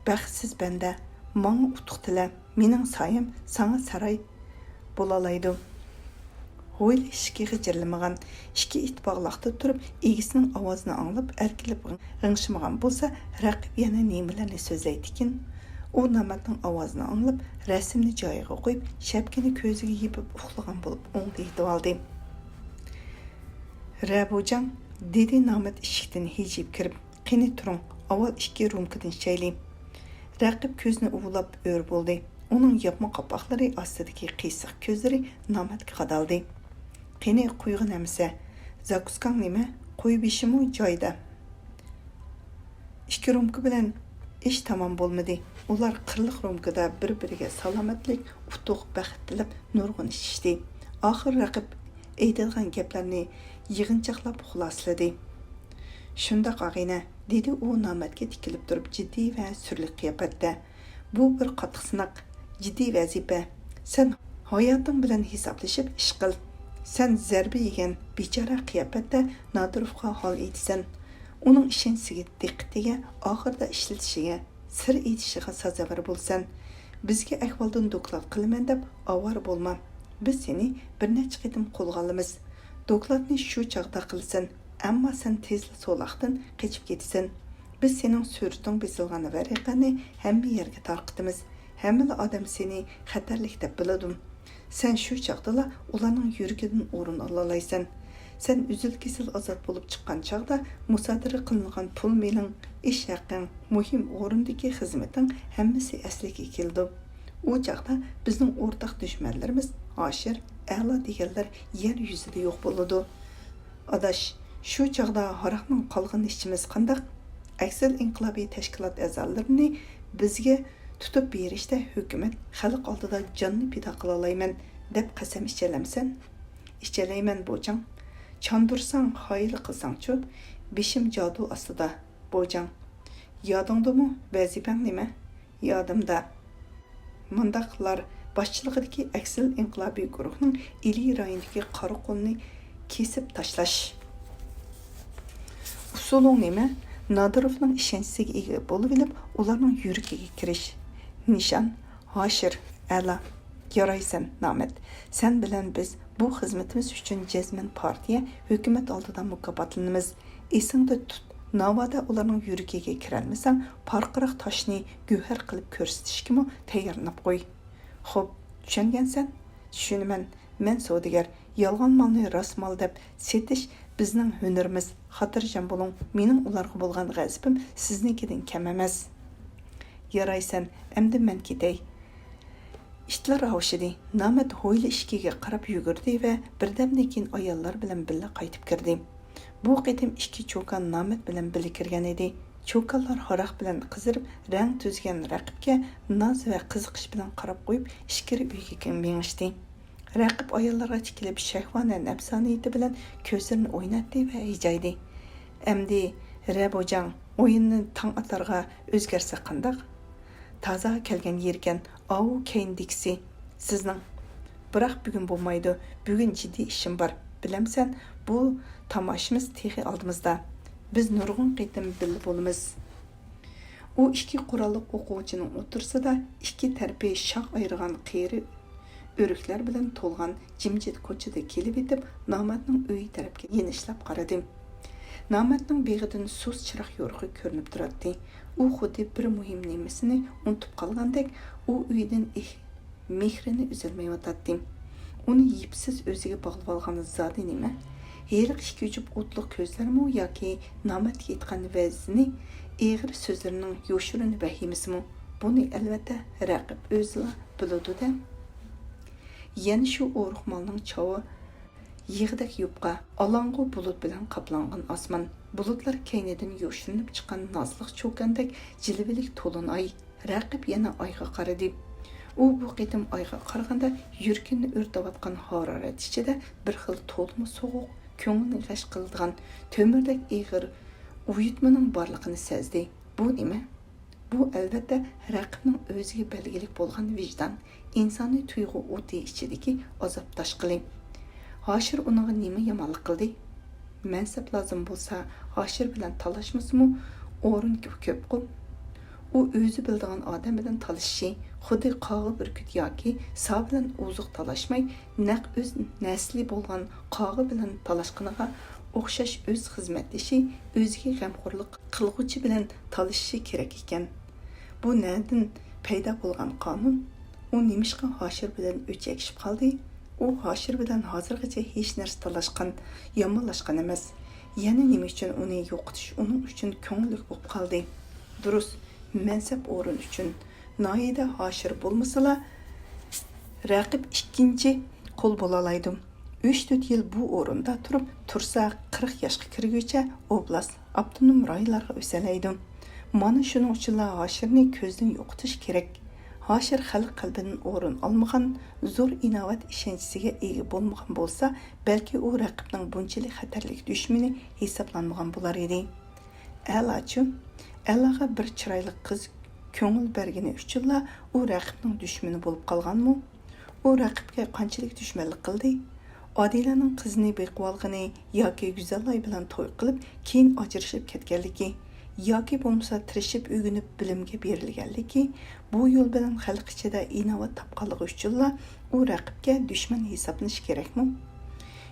بەختسىز بەندە، ماڭا ئۇتۇق تىلە، مېنىڭ سايەم ساڭا ساراي بولالايدۇ. ھويلا ئىشىكى غىچىرلىمىغان، ئىككى ئىت باغلاقتا تۇرۇپ، ئىگىسىنىڭ ئاۋازىنى ئاڭلاپ ئەركىلەپ غىڭشىمىغان بولسا، رەقىب يەنە نېمىلەرنى سۆزلەيدىكىن؟ ئۇ نامەتنىڭ ئاۋازىنى ئاڭلاپ، رەسىمنى جايىغا قويۇپ، شەپكىنى كۆزىگە يېپىپ ئۇخلىغان بولۇپ ئوڭدا يېتىۋالدى. رەبۇجاڭ، دېدى نامەت ئىشىكتىن ھىجىيىپ كىرىپ، قېنى تۇرۇڭ، ئاۋۋال ئىككى رومكىدىن ئىچەيلى. رەقىب كۆزىنى ئۇۋىلاپ ئۆر بولدى. ئۇنىڭ ياپما قاپاقلىرى ئاستىدىكى قىيسىق كۆزلىرى نامەتكە قادالدى. قېنى، قويغىن ئەمىسە. زاكۇسكاڭ نېمە؟ قوي بېشىمۇ جايىدا. ئىككى رومكا بىلەن ئىش تامام بولمىدى. ئۇلار قىرلىق رومكىدا بىر-بىرىگە سالامەتلىك، ئۇتۇق، بەخت تىلەپ نۇرغۇن ئىچىشتى. ئاخىر رەقىب ئېيتىدىغان گەپلەرنى يىغىنچاقلاپ خۇلاسىلىدى. شۇنداق، ئاغىنە، دېدى ئۇ نامەتكە تىكىلىپ تۇرۇپ جىددىي ۋە سۈرلۈك قىياپەتتە. بۇ بىر قاتتىق سىناق، جىددىي ۋەزىپە. سەن ھاياتىڭ بىلەن ھېسابلىشىپ ئىش قىل. سەن زەربە يېگەن بىچارە قىياپەتتە نادىروفقا ھال ئېيتىسەن. ئۇنىڭ ئىشەنچىسىگە، دىققىتىگە، ئاخىرىدا ئىشلىتىشىگە، سىر ئېيتىشىغا سازاۋەر بولىسەن. بىزگە ئەھۋالدىن دوكلات قىلىمەن دەپ ئاۋارە بولما. بىز سېنى بىر نەچچە قېتىم قولغا ئالىمىز. دوكلاتنى شۇ چاغدا قىلىسەن، ئەمما سەن تېزلا سولاقتىن قېچىپ كېتىسەن. بىز سېنىڭ سۈرىتىڭ بېسىلغان ۋەرىقەنى ھەممە يەرگە تارقىتىمىز. ھەممىلا ئادەم سېنى خەتەرلىك دەپ بىلىدۇ. سەن شۇ چاغدىلا ئۇلارنىڭ يۈرىكىدىن ئورۇن ئالالايسەن. سەن ئۈزۈل-كېسىل ئازاد بولۇپ چىققان چاغدا مۇسادىرە قىلىنغان پۇل مېلىڭ، ئىش ھەققىڭ، مۇھىم ئورۇندىكى خىزمىتىڭ ھەممىسى ئەسلىگە كېلىدۇ. ئۇ چاغدا بىزنىڭ ئورتاق دۈشمەنلىرىمىز ھاشىر، ئەلا دېگەنلەر يەر يۈزىدە يوق بولىدۇ. ئاداش، شۇ چاغدا ھاراقنىڭ قالغىنىنى ئىچىمىز قانداق؟ ئەكسىل ئىنقىلابىي تەشكىلات ئەزالىرىنى بىزگە تۇتۇپ بېرىشتە ھۆكۈمەت خەلق ئالدىدا جاننى پىدا قىلالايمەن دەپ قەسەم ئىچەلەمسەن؟ ئىچەلەيمەن بوجاڭ. چاندۇرساڭ، خاھىلى قىلساڭچۇ؟ بېشىم جادۇ ئاستىدا بوجاڭ. يادىڭدىمۇ؟ ۋەزىپەڭ نېمە؟ يادىمدا. مۇنداقلار باشچىلىقىدىكى ئەكسىل ئىنقىلابىي گۇرۇھنىڭ ئىلى رايونىدىكى قارا قولنى كېسىپ تاشلاش. ئۇسۇلۇڭ نېمە؟ نادىروفنىڭ ئىشەنچىسىگە ئىگە بولۇۋېلىپ، ئۇلارنىڭ يۈرىكىگە كىرىش. نىشان، ھاشىر، ئەلا. يارايسەن، نامەرد. سەن بىلەن بىز بۇ خىزمىتىمىز ئۈچۈن جەزمەن پارتىيە، ھۆكۈمەت ئالدىدا مۇكاپاتلىنىمىز. ئېسىڭدە تۇت، ناۋادا ئۇلارنىڭ يۈرىكىگە كىرەلمىسەڭ، پارقىراق تاشنى گۆھەر قىلىپ كۆرسىتىشكىمۇ تەييارلىنىپ قوي. خوپ، چۈشەنگەنسەن؟ چۈشىنىمەن. مەن سودىگەر. يالغان مالنى راست مال دەپ سېتىش بىزنىڭ ھۈنىرىمىز. خاتىرجەم بولۇڭ، مېنىڭ ئۇلارغا بولغان غەزىپىم سىزنىڭكىدىن كەم ئەمەس. يارايسەن، ئەمدى مەن كېتەي. ئىتلار ھاۋشىدى. نامەرد ھويلا ئىشىكىگە قاراپ يۈگۈردى ۋە بىردەمدىن كېيىن ئاياللار بىلەن بىللە قايتىپ كىردى. بۇ قېتىم ئىككى چوكان نامەرد بىلەن بىللە كىرگەن ئىدى. چوكانلار ھاراق بىلەن قىزىرىپ رەڭ تۈزگەن رەقىبكە ناز ۋە قىزىقىش بىلەن قاراپ قويۇپ، ئىچكىرى ئۆيگە مېڭىشتى. رەقىب ئاياللارغا تىكىلىپ، شەھۋانە نەپسانىيىتى بىلەن كۆزلىرىنى ئويناتتى ۋە ھىجايدى. ئەمدى، رەبوجاڭ، ئويۇننى تاڭ ئاتارغا ئۆزگەرتسەك قانداق؟ تازا كەلگەن يېرىكەن، ئاۋۇ كەينىدىكىسى سىزنىڭ. بىراق بۈگۈن بولمايدۇ، بۈگۈن جىددىي ئىشىم بار. بىلەمسەن، بۇ تاماشىمىز تېخى ئالدىمىزدا. بىز نۇرغۇن قېتىم بىللە بولىمىز. ئۇ ئىككى قوراللىق ئوقۇغۇچىنىڭ ئوتتۇرىسىدا ئىككى تەرىپى شاخ ئايرىغان قېرى ئۆرۈكلەر بىلەن تولغان جىمجىت كوچىدا كېلىۋېتىپ، نامەردنىڭ ئۆيى تەرەپكە يېنىشلاپ قارىدى. نامەردنىڭ بېغىدىن سۇس چىراغ يورۇقى كۆرۈنۈپ تۇراتتى. ئۇ خۇددى بىر مۇھىم نېمىسىنى ئۇنتۇپ قالغاندەك، ئۇ ئۆيدىن ئېھ-، مېھرىنى ئۈزەلمەيۋاتاتتى. ئۇنى يىپسىز ئۆزىگە باغلىۋالغان زادى نېمە؟ ھېلىقى ئىككى جۈپ ئوتلۇق كۆزلەرمۇ ياكى نامەردكە ئېيتقان ۋەزنى، ئېغىر سۆزلىرىنىڭ يوشۇرۇن ۋەھىمىسىمۇ؟ بۇنى، ئەلۋەتتە، رەقىب ئۆزىلا بىلىدۇ-دە. يەنە شۇ ئورۇق مالنىڭ چاۋى يىغىدەك يۇپقا، ئالاڭغۇ بۇلۇت بىلەن قاپلانغان ئاسمان، بۇلۇتلار كەينىدىن يوشۇرۇنۇپ چىققان نازلىق چوكاندەك جىلۋىلىك تولۇن ئاي. رەقىب يەنە ئايغا قارىدى. ئۇ بۇ قېتىم ئايغا قارىغاندا يۈرىكىنى ئۆرتەۋاتقان ھارارەت ئىچىدە بىر خىل تولىمۇ سوغۇق، كۆڭۈلنى غەش قىلىدىغان تۆمۈردەك ئېغىر ئۇيۇتمىنىڭ بارلىقىنى سەزدى. بۇ نېمە؟ بۇ، ئەلۋەتتە، رەقىبنىڭ ئۆزىگە بەلگىلىك بولغان ۋىجدان، ئىنسانىي تۇيغۇ ئوتى ئىچىدىكى ئازاب تاشقىلى. ھاشىر ئۇنىڭغا نېمە يامانلىق قىلدى؟ مەنسەپ لازىم بولسا، ھاشىر بىلەن تالاشمىسىمۇ ئورۇن كۆپقۇ. ئۇ ئۆزى بىلىدىغان ئادەم بىلەن تالىشىشى خۇددى قاغا بۈركۈت ياكى سا بىلەن ئوزۇق تالاشماي، نەق ئۆز نەسلى بولغان قاغا بىلەن تالاشقىنىغا ئوخشاش. ئۆز خىزمەتدىشى، ئۆزىگە غەمخورلۇق قىلغۇچى بىلەن تالىشىشى كېرەك ئىكەن. بۇ نەدىن پەيدا بولغان قانۇن؟ ئۇ نېمىشقا ھاشىر بىلەن ئۆچەكىشىپ قالدى؟ ئۇ ھاشىر بىلەن ھازىرغىچە ھېچ نەرسە تالاشقان، يامانلاشقان ئەمەس. يەنە نېمە ئۈچۈن ئۇنى يوقىتىش ئۇنىڭ ئۈچۈن كۆڭۈللۈك بولۇپ قالدى؟ دۇرۇس، مەنسەپ ئورۇن ئۈچۈن. ناھىيىدە ھاشىر بولمىسىلا، رەقىب ئىككىنچى قول بولالايدۇ. ئۈچ تۆت يىل بۇ ئورۇندا تۇرۇپ تۇرسا، قىرىق ياشقا كىرگۈچە ئوبلاست، ئاپتونوم رايونلارغا ئۆسەلەيدۇ. مانا شۇنىڭ ئۈچۈنلا ھاشىرنى كۆزدىن يوقىتىش كېرەك. ھاشىر خەلق قەلبىدىن ئورۇن ئالمىغان، زور ئىناۋەت ئىشەنچىسىگە ئىگە بولمىغان بولسا، بەلكى ئۇ رەقىبنىڭ بۇنچىلىك خەتەرلىك دۈشمىنى ھېسابلانمىغان بولار ئىدى. ئەلاچۇ؟ ئەلاغا بىر چىرايلىق قىز كۆڭۈل بەرگىنى ئۈچۈنلا ئۇ رەقىبنىڭ دۈشمىنى بولۇپ قالغانمۇ؟ ئۇ رەقىبكە قانچىلىك دۈشمەنلىك قىلدى؟ ئادىلەنىڭ قىزىنى بېقىۋالغىنى ياكى گۈزەلئاي بىلەن توي قىلىپ، كېيىن ئاجرىشىپ كەتكەنلىكى، ياكى بولمىسا تىرىشىپ ئۆگىنىپ بىلىمگە بېرىلگەنلىكى، بۇ يول بىلەن خەلق ئىچىدە ئىناۋەت تاپقانلىقى ئۈچۈنلا ئۇ رەقىبكە دۈشمەن ھېسابلىنىش كېرەكمۇ؟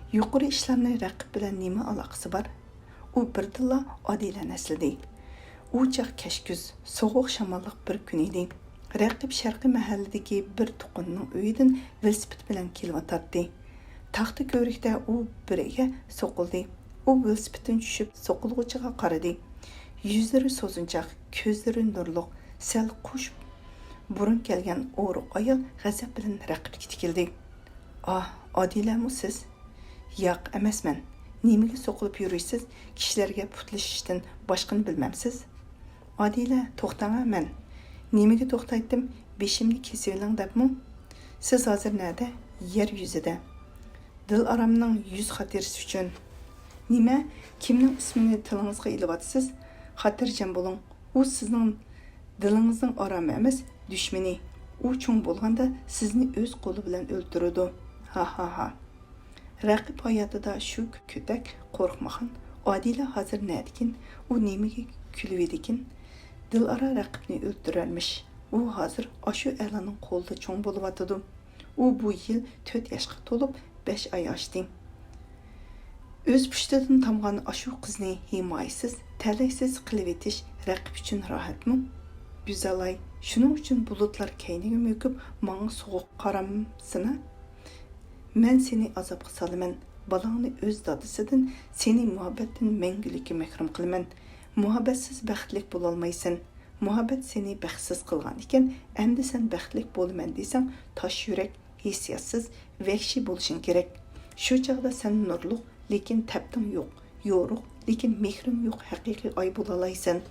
يۇقىرى ئىشلارنى رەقىب بىلەن نېمە ئالاقىسى بار؟ ئۇ بىردىنلا ئادىلەنى ئەسلىدى. ئۇ چاغ كەچ كۈز، سوغۇق شاماللىق بىر كۈن ئىدى. رەقىب شەرقىي مەھەللىدىكى بىر تۇغقىنىنىڭ ئۆيىدىن ۋېلىسىپىت بىلەن كېلىۋاتاتتى. تاختا كۆۋرۈكتە ئۇ بىرىگە سوقۇلدى. ئۇ ۋېلىسىپىتتىن چۈشۈپ سوقۇلغۇچىغا قارىدى. يۈزلىرى سوزۇنچاق، كۆزلىرى نۇرلۇق، سەل قوش بۇرۇن كەلگەن ئورۇق ئايال غەزەپ بىلەن رەقىبكە تىكىلدى. ئاھ، ئادىلەمۇ سىز؟ ياق، ئەمەسمەن. نېمىگە سوقۇلۇپ يۈرىسىز؟ كىشىلەرگە پۇتلىشىشتىن باشقىنى بىلمەمسىز؟ ئادىلە، توختاڭا مەن. نېمىگە توختايتتىم؟ بېشىمنى كېسىۋېلىڭ دەپمۇ؟ سىز ھازىر نەدە؟ يەر يۈزىدە. دىلئارامنىڭ يۈز خاتىرىسى ئۈچۈن. نېمە؟ كىمنىڭ ئىسمىنى تىلىڭىزغا ئېلىۋاتىسىز؟ خاتىرجەم بولۇڭ. ئۇ سىزنىڭ دىلىڭىزنىڭ ئارامى ئەمەس، دۈشمىنى. ئۇ چوڭ بولغاندا سىزنى ئۆز قولى بىلەن ئۆلتۈرىدۇ. ھا ھا ھا. رەقىب ھاياتىدا شۇ كۆتەك، قورقمىغان. ئادىلە ھازىر نەدىكىن؟ ئۇ نېمىگە كۈلۈۋىدىكىن؟ دىلئارا رەقىبنى ئۆلتۈرەرمىش. ئۇ ھازىر ئاشۇ ئەلانىڭ قولىدا چوڭ بولۇۋاتىدۇ. ئۇ بۇ يىل تۆت ياشقا تولۇپ، بەش ئاي ئاشتى. ئۆز پۇشتىدىن تامغان ئاشۇ قىزنى ھىمايىسىز، تەلەيسىز قىلىۋېتىش رەقىب ئۈچۈن راھەتمۇ؟ گۈزەلاي، شۇنىڭ ئۈچۈن بۇلۇتلار كەينىگە مۆكۈپ، ماڭا سوغۇق قارامسىنا؟ مەن سېنى ئازابقا سالىمەن، بالاڭنى ئۆز دادىسىدىن، سېنى مۇھەببەتتىن مەڭگۈلۈككە مەھرۇم قىلىمەن. مۇھەببەتسىز بەختلىك بولالمايسەن. مۇھەببەت سېنى بەختسىز قىلغان ئىكەن، ئەمدى سەن بەختلىك بولىمەن دېسەڭ، تاش يۈرەك، ھېسسىياتسىز، ۋەھشىي بولۇشۇڭ كېرەك. شۇ چاغدا سەن نۇرلۇق، لېكىن تەپتىڭ يوق، يورۇق، لېكىن مېھرىڭ يوق ھەقىقىي ئاي بولالايسەن.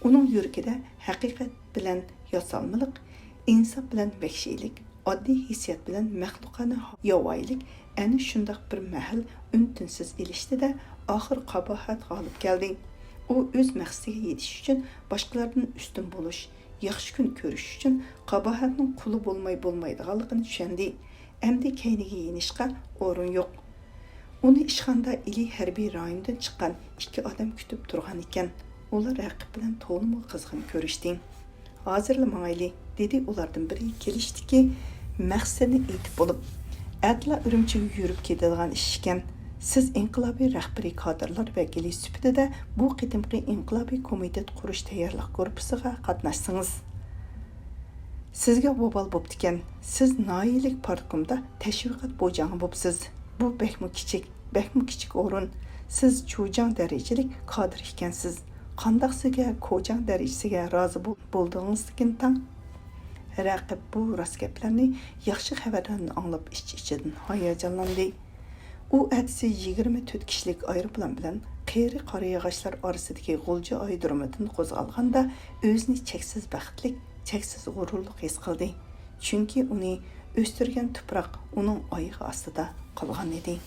ئۇنىڭ يۈرىكىدە ھەقىقەت بىلەن ياسالمىلىق، ئىنساپ بىلەن ۋەھشىيلىك، ئاددىي ھېسسىيات بىلەن مەخلۇقانە ياۋايىلىك، ئەنە شۇنداق بىر مەھەل ئۈن-تىنسىز ئېلىشتى-دە، ئاخىر قاباھەت غالىب كەلدى. ئۇ ئۆز مەقسىتىگە يېتىش ئۈچۈن باشقىلاردىن ئۈستۈن بولۇش، ياخشى كۈن كۆرۈش ئۈچۈن قاباھەتنىڭ قۇلى بولماي بولمايدىغانلىقىنى چۈشەندى. ئەمدى كەينىگە يېنىشقا ئورۇن يوق. ئۇنى ئىشخانىدا ئىلى ھەربىي رايوندىن چىققان ئىككى ئادەم كۈتۈپ تۇرغان ئىكەن. ئۇلار رەقىب بىلەن تولىمۇ قىزغىن كۆرۈشتى. ھازىرلا ماڭايلى، دېدى ئۇلاردىن بىرى كېلىشتىكى مەقسىتىنى ئېيتىپ بولۇپ. ئەتىلا ئۈرۈمچىگە يۈرۈپ كېتىدىغان ئىش ئىكەن. سىز ئىنقىلابىي رەھبىرىي كادىرلار ۋەكىلى سۈپىتىدە بۇ قېتىمقى ئىنقىلابىي كومىتېت قۇرۇش تەييارلىق گۇرۇپپىسىغا قاتناشسىڭىز. سىزگە ۋوبال بوپتىكەن. سىز ناھىيەلىك پارتكومدا تەشۋىقات بوجاڭى بوپسىز. بۇ بەكمۇ كىچىك، بەكمۇ كىچىك ئورۇن. سىز چۇجاڭ دەرىجىلىك كادىر ئىكەنسىز. قانداق سىزگە كوجاڭ دەرىجىسىگە رازى بول-، بولدىڭىزكىن تاڭ؟ رەقىب بۇ راست گەپلەرنى، ياخشى خەۋەرلەرنى ئاڭلاپ ئىچ-ئىچىدىن ھاياجانلاندى. ئۇ ئەتىسى يىگىرمە تۆت كىشىلىك ئايروپىلان بىلەن قېرى قارىياغاچلار ئارىسىدىكى غۇلجا ئايرودرومىدىن قوزغالغاندا ئۆزىنى چەكسىز بەختلىك، چەكسىز غۇرۇرلۇق ھېس قىلدى. چۈنكى ئۇنى ئۆستۈرگەن تۇپراق ئۇنىڭ ئايىغى ئاستىدا قالغان ئىدى.